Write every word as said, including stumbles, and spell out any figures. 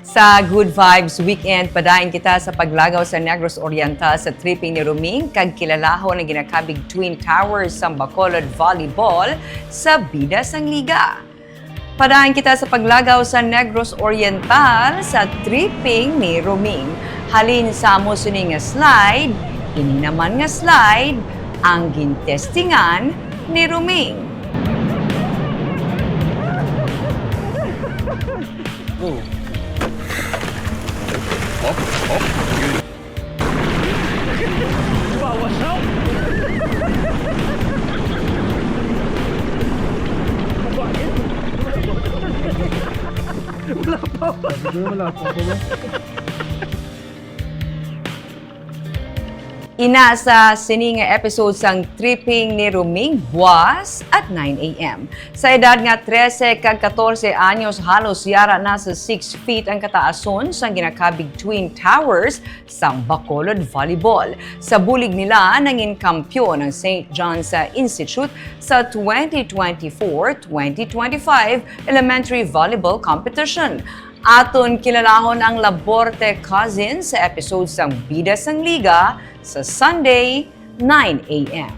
Sa Good Vibes Weekend, padayon kita sa paglagaw sa Negros Oriental sa tripping ni Roming kag kilalahon ang ginakabig Twin Towers sang Bacolod Volleyball sa Bida sang Liga. Padayon kita sa paglagaw sa Negros Oriental sa tripping ni Roming. Halin sa amo sini nga slide, ini naman nga slide ang gintestingan ni Roming. Oh. Hop, hop. Wala pa. Wala pa. Ina sa sini nga episode sang Tripping ni Roming buwas at nine a.m. Sa edad nga trese kag katorse anyos, halos yara na sa six feet ang kataason sang ginakabig Twin Towers sang Bacolod Volleyball. Sa bulig nila, nangin kampiyon ang Saint John's Institute sa twenty twenty-four twenty twenty-five Elementary Volleyball Competition. Aton kilalahon ang Laborte Cousins sa episode sang Bida sang Liga sa Sunday, nine a.m.